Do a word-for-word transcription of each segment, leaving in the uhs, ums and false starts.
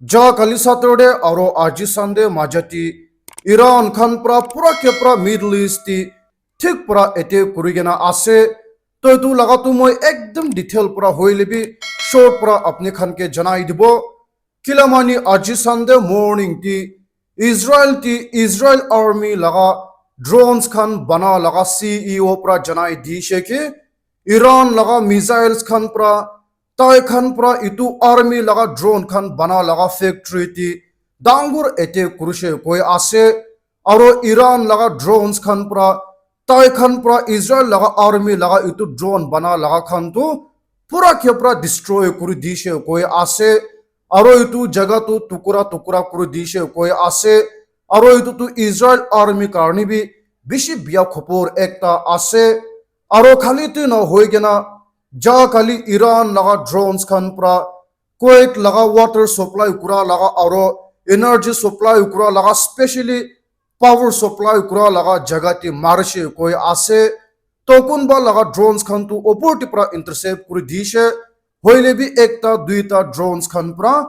Ja kali Saturday aro aji Sunday majati Iran khan pra pura ke pura Middle East ti thik pra attack kuri kena ase. To etu laga tu moi ekdom detail pra hoile bi short pra apni khan ke janai dibo. Kila mani aji Sunday morning ti Israel ti Israel army laga drones khan bana laga C E O pra janai dishe ki Iran laga missiles khan pra tai khan pra itu army laga drone khan bana laga factory ti dangur attack kurishe koi ase. Aro Iran laga drones khan pra tai khan pra Israel laga army laga itu drone bana laga khan tu pura ke pura destroy kuri dishe koi ase. Aro itu jaga tu tukura tukura kuri dishe koi ase. Aro itu tu Israel army karni bi bishi biya khopor ekta ase. Aro khali tu na hoi kena ja kali Iran laga drones khan pra Kuwait laga water supply kura laga aro energy supply kura laga, specially power supply kura laga jaga te marishe koi ase. To kunba laga drones khan tu opor te pra intercept kuri dishe. Hoile bi ekta duita drones khan pra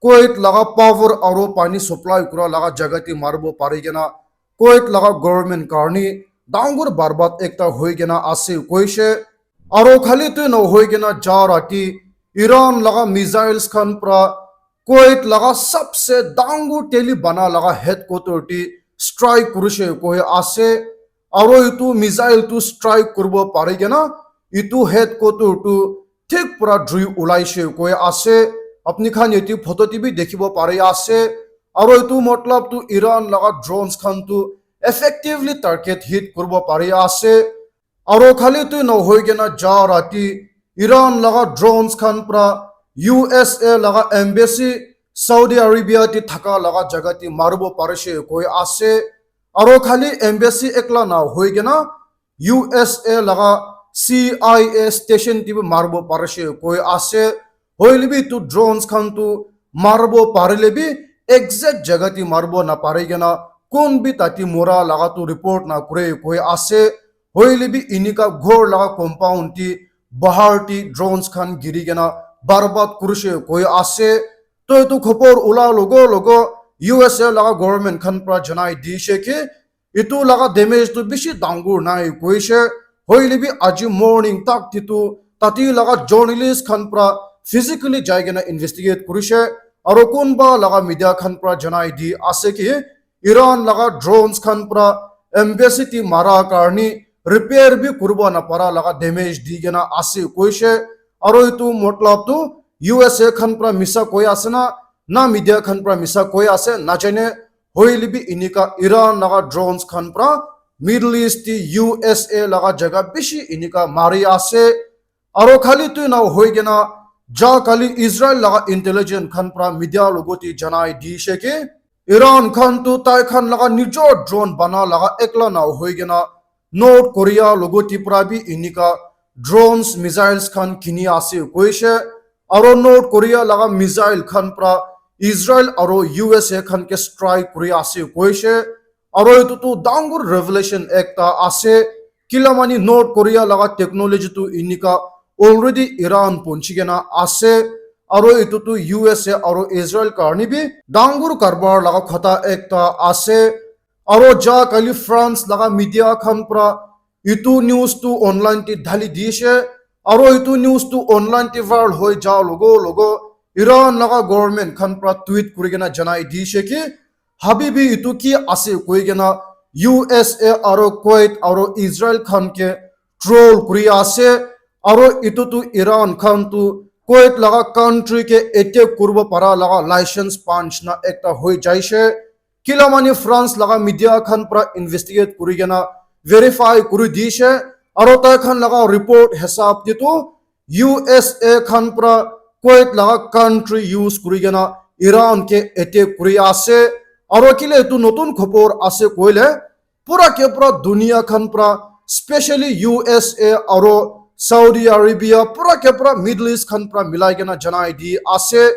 Kuwait laga power aro pani supply kura laga jaga te maribo pari kena Kuwait laga government karni dangur barbad ekta hoi kena ase koishe. Aro khali tu na hoi kena ja rati Iran laga missiles khan pra Kuwait laga sabse dangur teli bana laga headquarter ti strike kurishe koi ase. Aro itu missile tu strike kuribo pari kena itu headquarter tu thik pura jui ulaishe koi ase. Apni khan yate photo te bi dikhibo pari ase. Aro itu matlab tu Iran laga drones khan tu effectively target hit kuribo pari ase. Aro khali tu na hoi kena ja rati Iran laga drones khan pra U S A laga embassy Saudi Arabia ti thaka laga jaga ti maribo parishe koi ase. Aro khali embassy ekla na hoi kena U S A laga C I A station ti bi maribo parishe koi ase. Hoile bi tu drones khan tu maribo parile bi exact jaga ti maribo na pari kena kun bi tati mora laga tu report na kure koi ase. Hoile bi inika ghor laga compound ti bahar ti drones khan giri kena barbad kurishe koi ase. To etu khopor ula logo logo U S A laga government khan pra janai dishe ki itu laga damage tu bishi dangur nai koishe. Hoile bi aji morning tak ti tu tati laga journalist khan pra physically jai kena investigate kurishe. Aro kunba laga media khan pra janai di ase ki Iran laga drones khan pra embassy ti mara karni repair bi kuribo na para laga damage di kena ase koishe. Aro itu matlab tu U S A khan pra misa koi ase na, na media khan pra misa koi ase na jane. Hoile bi inika Iran laga drones khan pra Middle East ti U S A laga jaga bishi inika mari ase. Aro khali tu na hoi kena ja kali Israel laga intelligence khan pra media logo ti janai dishe ki Iran khan tu tai khan laga nijor drone bana laga ekla na hoi kena North Korea logo ti pra bi inika drones missiles khan kini ase koishe. Aro North Korea laga missile khan pra Israel aro U S A khan ke strike kuri ase koishe. Aro etu tu dangur revelation ekta ase. Kila mani North Korea laga technology tu inika already Iran punchi kena ase. Aro etu tu U S A aro Israel karni bi dangur karbar laga khota ekta ase. Aro ja kali France laga media khan pra itu news tu online ti dhali dishe. Aro itu news tu online ti viral hoi ja logo logo Iran laga government khan pra tweet kuri kena janai dishe ki Habibi itu ki ase koi kena U S A aro Kuwait aro Israel khan ke troll kuri ase. Aro itu tu Iran khan tu Kuwait laga country ke attack kuribo para laga license punch na ekta hoi jaishe. Kila mani France laga media khan pra investigate kuri kena verify kuri dishe. Aro tai khan laga report hisab te tu U S A khan pra Kuwait laga country use kuri kena Iran ke attack kuri ase. Aro kile etu notun khobor ase koile pura ke pura dunia khan pra specially U S A aro Saudi Arabia pura ke pura Middle East khan pra milai kena janai di ase.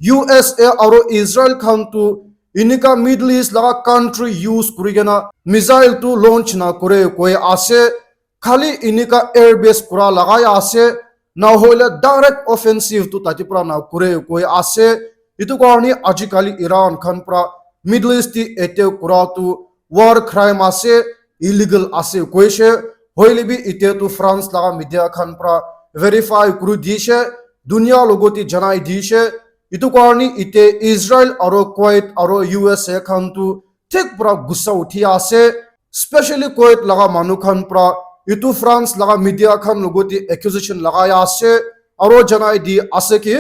U S A aro Israel khan tu inika Middle East laga country use kuri kena missile tu launch na kure koi ase. Khali inika air base kura lagai ase, na hoile direct offensive tu tati pra na kure koi ase. Etu karne ajikali Iran khan pra Middle East te attack kura tu war crime ase, illegal ase koishe. Hoile bi ite tu France laga media khan pra verify kuri dishe, dunia logote janai dishe. Etu karne ite Israel aro Kuwait aro U S A khan tu thik pra gussa uthi ase, specially Kuwait laga manu khan pra etu France laga media khan logote accusation lagai ase aro janai di ase ki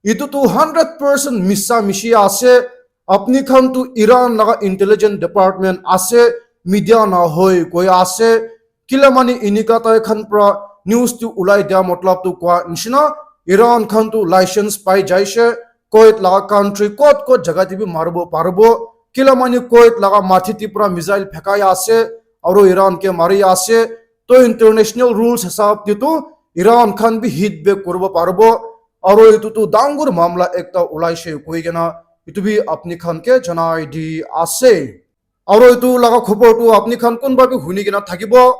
etu tu hundred percent misa mishi ase, apni khan tu Iran laga intelligence department ase, media na hoi koi ase, kila mani inika tai khan pra news tu ulai dia matlab tu kwa nishina, Iran khan tu license pai jaishe, Kuwait laga country kot kot jaga te bi maribo paribo. Kila mani Kuwait laga mathi te pra missile phekai ase, aro Iran ke mari ase. To international rules hisab te tu Iran khan bi hit back kuribo paribo. Aro etu tu dangor mamla ekta ulaishe koi kena, etu bi apni khan ke janai di ase. Aro etu laga khobor tu apni khan kunba bi huni kena thakibo.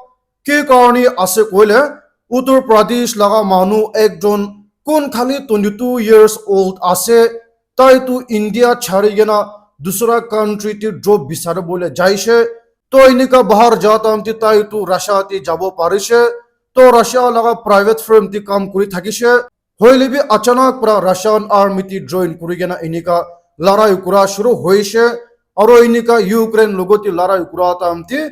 Ki karne ase koile, Uttar Pradesh laga manu ekjon kun khali twenty two years old ase, tai tu India chari kena dusra country te job bisari bole jaishe. To inika bahar ja time te tai tu Russia te jabo parishe. To Russia laga private firm te kam kuri thakishe. Hoile bi achanak pra Russian army te join kuri kena inika larai kura shuru hoishe, aro inika Ukraine logote larai kura time te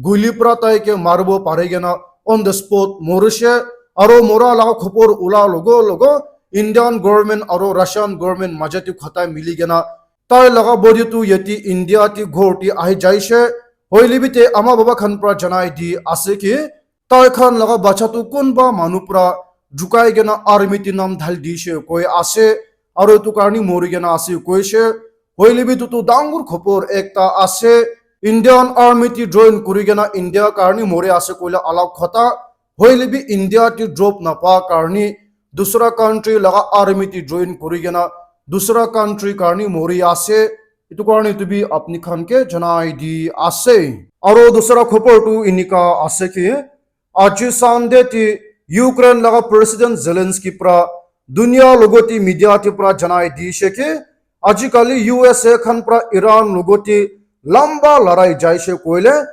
guli pra tai ke maribo pari kena on the spot morishe, aro mora laga khobor ula logo logo Indian government aro Russian government maja te khotai mili kena tai laga body tu yate India te ghor te ahi jaishe. Hoile bi te ama baba khan pra janai di ase ki tai khan laga bacha tu kunba manu pra jukai kena army te nam dhal dishe koi ase, aro etu karne mori kena ase koishe. Hoile bi etu tu dangor khobor ekta ase, Indian army te join kuri kena India karne mori ase koile alag khota, hoile bi India te job napa karne dusra country laga army te join kuri kena dusra country karne mori ase. Etu karne etu bi apni khan ke janai di ase. Aro dusra khobor tu inika ase ki, aji Sunday te Ukraine laga President Zelensky pra dunia logote media te pra janai dishe ki, ajikali U S A khan pra Iran logote lamba larai jaishe koile,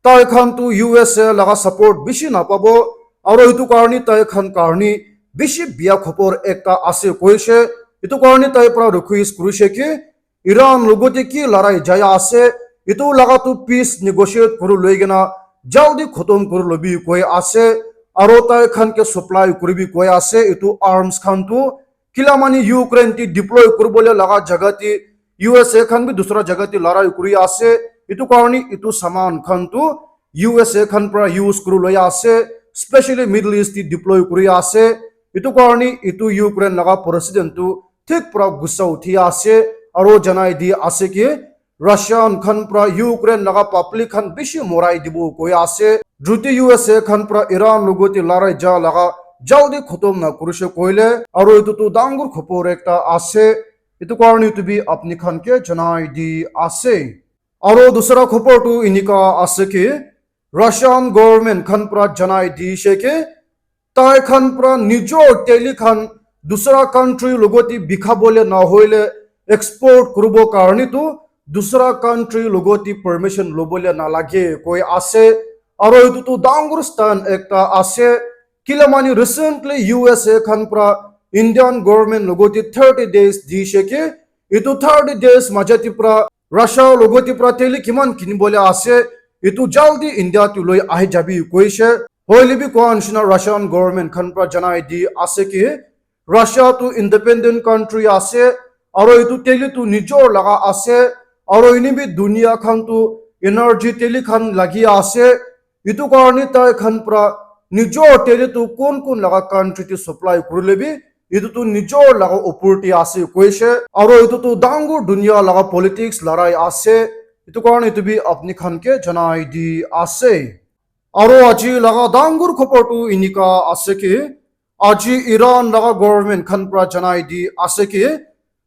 tai khan tu U S A laga support bishi napabo, aro etu karne tai khan karne bishi biya khobor ekta ase koishe. Etu karne tai pra request kurishe ki, Iran logote ki larai jai ase, etu laga tu peace negotiate kuri loi kena jaldi khotom kuri lobi koi ase, aro tai khan ke supply kuribi koi ase, etu arms khan tu kila mani Ukraine te deploy kuribole laga jaga te U S A khan bi dusra jaga te larai kuri ase, etu karne etu saman khan tu U S A khan pra use kuri loi ase, specially Middle East te deploy kuri ase, etu karne etu Ukraine laga president tu thik pra gussa uthi ase, aro janai di ase ki Russian khan pra Ukraine laga public khan bishi morai dibo koi ase. Jodi U S A khan pra Iran logote larai ja laga jaldi khotom na kurishe koile, aro etu tu dangor khobor ekta ase. Etu karne etu bi apni khan ke janai di ase. Aro dusra khobor tu inika ase ki Russian government khan pra janai dishe ki tai khan pra nijor teli khan dusra country logote bikhabole na hoile export kuribo karne tu dusra country logote permission lobole nalage koi ase. Aro etu tu dangor stand ekta ase. Kila mani recently U S A khan pra Indian government logote thirty days dishe ki etu thirty days maja te pra Russia logote pra teli kiman kinibole ase, etu jaldi India tu loi ahi jabi koishe. Hoile bi koa nishina Russian government khan pra janai di ase ki Russia tu independent country ase, aro etu teli tu nijor laga ase, aro eni bi dunia khan tu energy teli khan lagi ase. Etu karne tai khan pra nijor teli tu kun kun laga country te supply kurile bi etu tu nijor laga opor te ase koishe, aro etu tu dangor dunia laga politics larai ase. Etu karne etu bi apni khan ke janai di ase. Aro aji laga dangor khobor tu enika ase ki, aji Iran laga government khan pra janai di ase ki,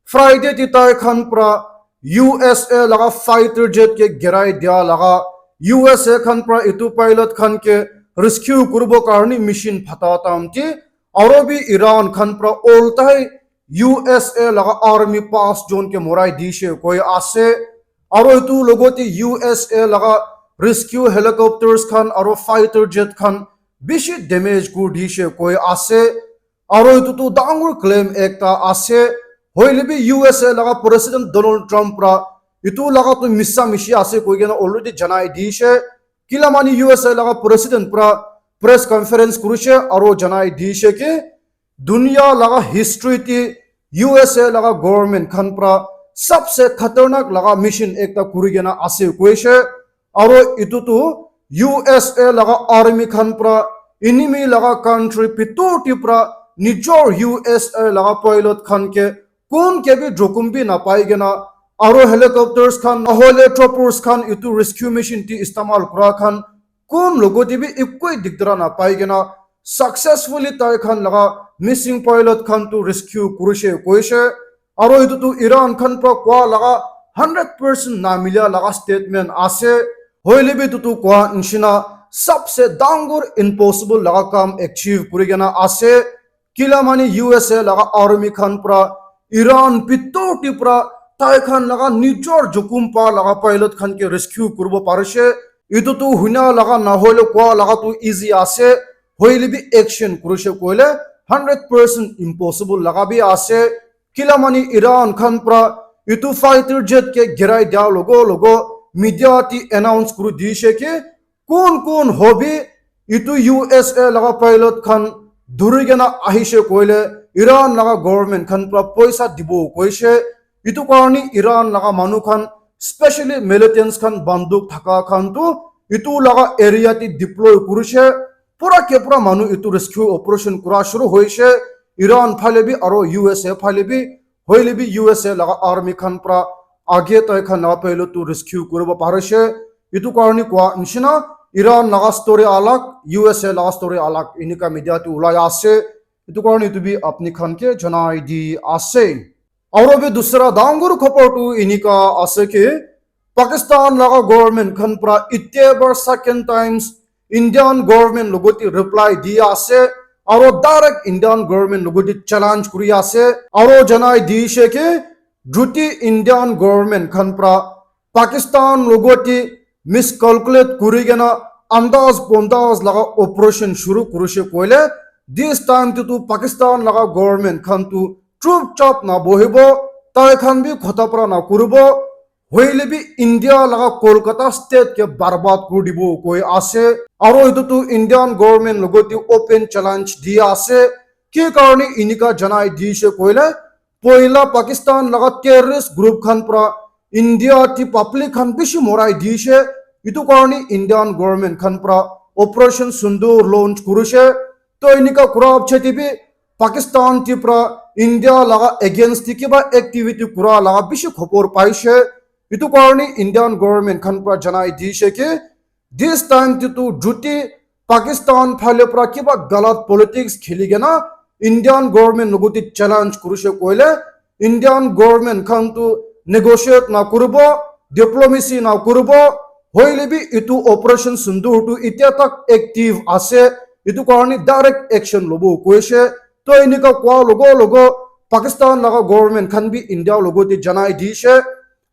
Friday te tai khan pra U S A laga fighter jet ke girai dia laga U S A khan pra etu pilot khan ke rescue kuribo karne mission phata time te aro bi Iran khan pra oltai U S A laga army pass jon ke morai dishe koi ase. Aro etu logote U S A laga rescue helicopters khan aro fighter jet khan bishi damage kuri dishe koi ase. Aro etu tu dangor claim ekta ase. Hoile bi U S A laga President Donald Trump pra etu laga tu missa mishi ase koi kena already janai dishe. Kila mani U S A laga President pra press conference kurishe aro janai dishe ki dunia laga history te U S A laga government khan pra sabse khatarnak laga mission ekta kuri kena ase koishe. Aro etu tu U S A laga army khan pra enemy laga country pitor te pra nijor U S A laga pilot khan ke kun ke bi jokhom bi napai kena aro helicopters khan nahoile choppers khan etu rescue mission te istemal kura khan kun logote bi ekoi digdara napai kena successfully tai khan laga missing pilot khan tu rescue kurishe koishe. Aro etu tu Iran khan pra koa laga hundred percent na milia laga statement ase. Hoile bi etu tu koa nishina sabse dangor impossible laga kam achieve kuri kena ase. Kila mani U S A laga army khan pra Iran pitor te pra tai khan laga nijor jokhom pa laga pilot khan ke rescue kuribo parishe. Etu tu huina laga nahoile koa laga tu easy ase. Hoile bi action kurishe koile hundred percent impossible laga bi ase. Kila mani Iran khan pra etu fighter jet ke girai dia logo logo media te announce kuri dishe ki kun kun hobi etu U S A laga pilot khan dhuri kena ahishe koile Iran laga government khan pra poisa dibo koishe. Etu karni Iran laga manu khan specially militants khan banduk thaka khan tu etu laga area te deploy kurishe. Pura ke pura manu etu rescue operation kura shuru hoishe. Iran phale bi aro U S A phale bi hoile bi U S A laga army khan pra age tai khan laga pilot tu rescue kuribo parishe. Etu karni koa nishina Iran laga story alag, U S A laga story alag enika media te ulai ase. Etu karni etu bi apni khan ke janai di ase. Aro bi dusra dangor khobor tu enika ase ki Pakistan laga government khan pra itya bar second times Indian government logote reply di ase. Aro direct Indian government logote challenge kuri ase. Aro janai dishe ki juti Indian government khan pra Pakistan logote miscalculate kuri kena andaz bondaz laga operation shuru kurishe koile this time tu tu Pakistan laga government khan tu chup chap na bohibo, tai khan bi khota para na kuribo. Hoile bi India laga Kolkata state ke barbad kuri dibo koi ase. Aro etu tu Indian government logot te open challenge di ase. Ki karne enika janai dishe koile, poila Pakistan laga terrorist group khan para India ti public khan bishi morai dishe. Etu karne Indian government khan para Operation Sindoor launch kurishe. To enika kura piche te bi Pakistan ti para India laga against te kiba activity kura laga bishi khobor paishe. Etu karne Indian government khan para janai dishe ki this time te tu juti Pakistan phale para kiba galat politics kheli kena Indian government logot te challenge kurishe koile Indian government khan tu negotiate na kuribo, diplomacy na kuribo, hoile bi etu Operation Sindoor tu itya tak active ase, etu karne direct action lobo koishe. To enika kua logo logo Pakistan laga government khan bi India logot te janai dishe.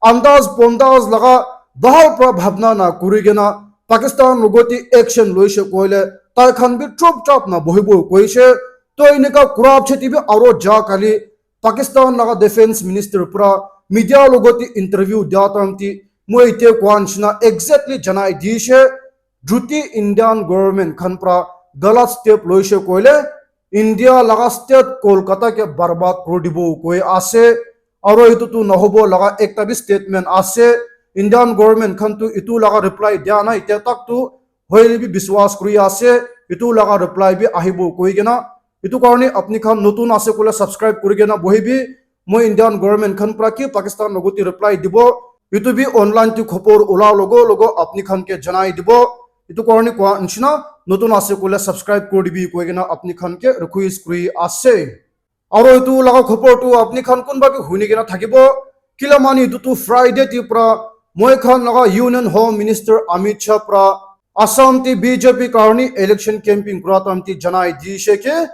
Andaz bondaz laga bahar para bhabna na kuri kena Pakistan logot te action loishe koile tai khan bi chup chap na bohibo koishe. To enika kura piche te bi aro ja kali Pakistan laga defense minister para media logot te interview dia time te moi ite kua nishina exactly janai dishe. Juti Indian government khan para galat step loishe koile India laga state Kolkata ke barbad kuri dibo koi ase. Aro etu tu nahobo laga ekta bi statement ase. Indian government khan tu etu laga reply dia nai itya tak tu, hoile bi biswas kuri ase etu laga reply bi ahibo koi kena. Etu karne apni khan notun ase koile subscribe kuri kena bohibi. Moi Indian government khan para ki Pakistan logot te reply dibo, etu bi online te khobor ula logo logo apni khan ke janai dibo. Etu karne kua nishina notun ase koile subscribe kuri dibi koi kena apni khan ke request kuri ase. Aro etu laga khobor tu apni khan kunba bi huni kena thakibo. Kila mani etu tu Friday te para moi khan laga Union Home Minister Amit Shah para Assam te B J P karne election campaign kura time te janai dishe ke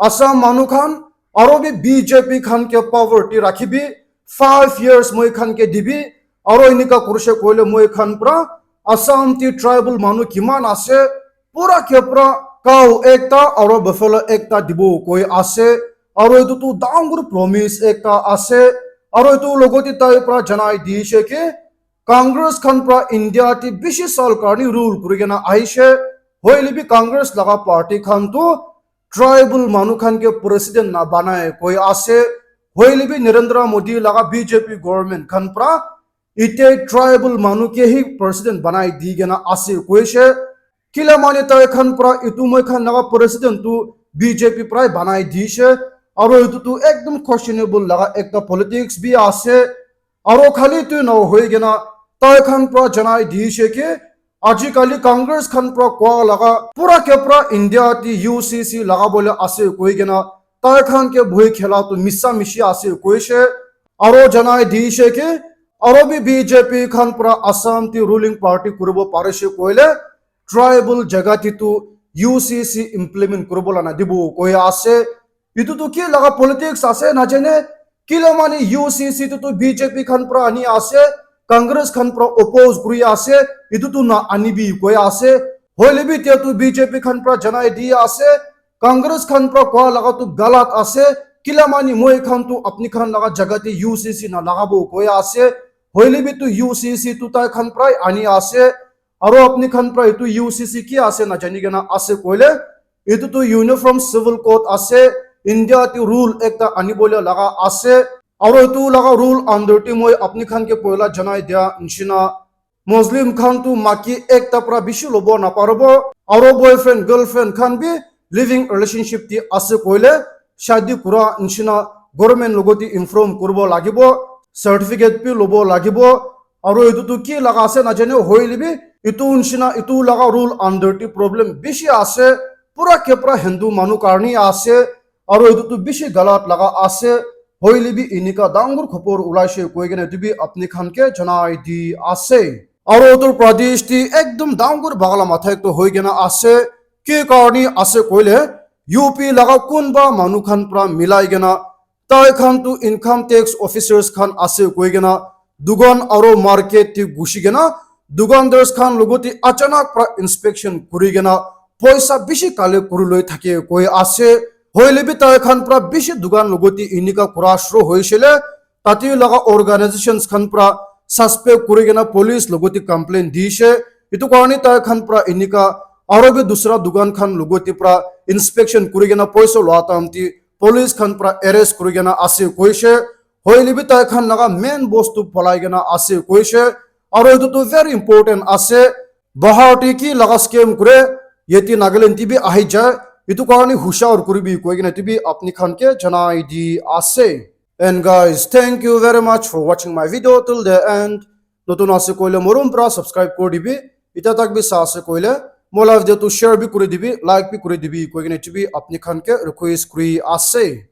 Assam manu khan Aro bi B J P khan ke power te rakhibi, five years moi khan ke dibi, aro enika kurishe koile moi khan pra Assam te tribal manu kiman ase, pura ke pura cow ekta aro buffalo ekta dibo koi ase, aro etu tu dangor promise ekta ase, aro etu logote tai pra janai dishe ke Congress khan pra India te bishi sal karni rule kuri kena ahishe, hoile bi Congress laga party khan tu tribal manu khan ke president na banai koi ase, hoile bi Narendra Modi laga B J P government khan pra ite tribal manu ke hi president banai di kena ase koishe. Kila mane tai khan pra itu moi khan laga president tu B J P prai banai dishe, aro itu tu ekdom questionable laga ekta politics bi ase. Aro khali tu na hoi kena tai khan pra janai dishe ke ajikali Congress khan pra koa laga pura ke pura India ti U C C laga bole ase koi kena tai khan ke bhui khela tu misa mishi ase koishe. Aro janai dishe ke aro bi B J P khan pra Assam ti ruling party kuribo parishe koile tribal jaga ti tu U C C implement kuribo la na dibo koi ase. Itu tu ki laga politics ase na jane, kila mani U C C tu tu B J P khan pra ani ase, Congress khan pra oppose kuri ase, itu tu na ani bi koi ase. Hoile bi tia tu B J P khan pra janai di ase, Congress khan pra koa laga tu galat ase, kila mani moi khan tu apni khan laga jaga te U C C na lagabo koi ase, hoile bi tu U C C tu tai khan prai ani ase, aro apni khan pra itu U C C ki ase na jani kena ase koile, itu tu Uniform Civil Code ase, India ti rule ekta ani bole laga ase, aro itu laga rule under ti moi apni khan ke poila janai dia nishina, Muslim khan tu maki ekta pra bishi lobo na paribo, aro boyfriend girlfriend khan bi living relationship ti ase koile shadi kura nishina government logote inform kuribo lagibo, certificate bi lobo lagibo, aro itu tu ki laga ase na jane hoile bi itu nishina itu laga rule under ti problem bishi ase, pura ke pura Hindu manu karni ase, aro itu tu bishi galat laga ase, hoile bi inika dangor khopor ulaishe koi kena itu bi apni khan ke janai di ase. Aro Uttar Pradesh ti ekdom dangor bagala matha ekta hoi kena ase, ki karni ase koile U P laga kunba manu khan pra milai kena tai khan tu income tax officers khan ase koi kena dukan aro market ti gushi kena dukandars khan logote achanak pra inspection kuri kena poisa bishi collect kuri loi thake koi ase. Hoile bi tai khan pra bishi dukan logote inika kura shuru hoishele, tate laga organizations khan pra suspect kuri kena police logote complaint dishe. Itu karni tai khan pra inika aro bi dusra dukan khan logote pra inspection kuri kena poisa lua time ti police khan pra arrest kuri kena ase koishe. Hoile bi tai khan laga main boss tu palai kena ase koishe. Aro itu tu very important ase. Bahar te ki laga scam kure, yate Nagaland te bi ahi jai. Itu karni hushar kuribi koi kena itu bi apni khan ke janai di ase. And guys, thank you very much for watching my video till the end. Notun ase koile morom pra subscribe kuri dibi. Ita tak bi sa ase koile mo live video tu share bi kuri dibi, like bi kuri dibi koi kena itu bi apni khan ke request kuri ase.